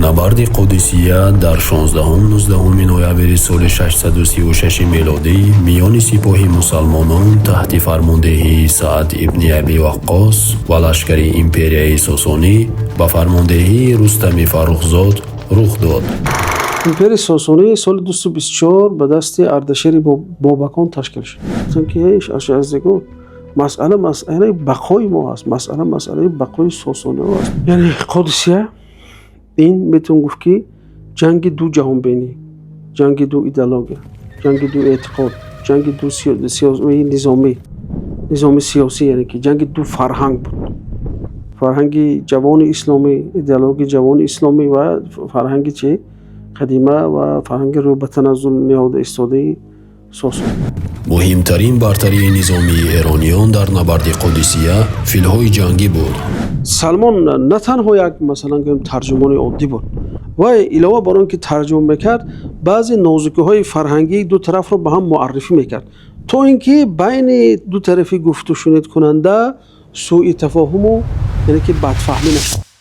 Набарди Қодисия дар 16-19 ноябри соли 636 мелодӣ миёни сипоҳи мусалмонон таҳти фармондеҳии Саъд ибни Аби Ваққос ва лашкари империяи Сосонӣ ба фармондеҳии Рустами Фаррухзод рух дод. Империяи Сосонӣ соли 224 ба дасти Ардашери Бобакон ташкил шуд. Гуфтам, ки ҳеч ашаздегон, масъала масъалаи бақои мо аст, масъала масъалаи бақои Сосониҳо аст. Яъне Қодисия ин метавон гуфт, ки ҷанги ду ҷаҳонбинӣ, ҷанги ду идеология, ҷанги ду эътиқод, ҷанги ду низомӣ, низоми сиёсӣ, яъне ки ҷанги ду фарҳанг буд: фарҳанги ҷавони исломӣ, идеологияи ҷавони исломӣ ва фарҳанги чи қадима ва фарҳанги рӯ ба таназзул ниҳода истодаи Сосонӣ. Муҳимтарин бартарии низомии эрониён дар набарди Қодисия филҳои ҷангӣ буд. Салмон на танҳо як, масалан гӯем, тарҷумони оддӣ буд. Вай илова бар он ки тарҷума мекард, баъзе нозукиҳои фарҳангии ду тарафро ба ҳам муаррифӣ мекард, то ин ки байни ду тарафи гуфтушунидкунанда сӯи тафоҳуму, яъне ки бадфаҳмӣ нашавад.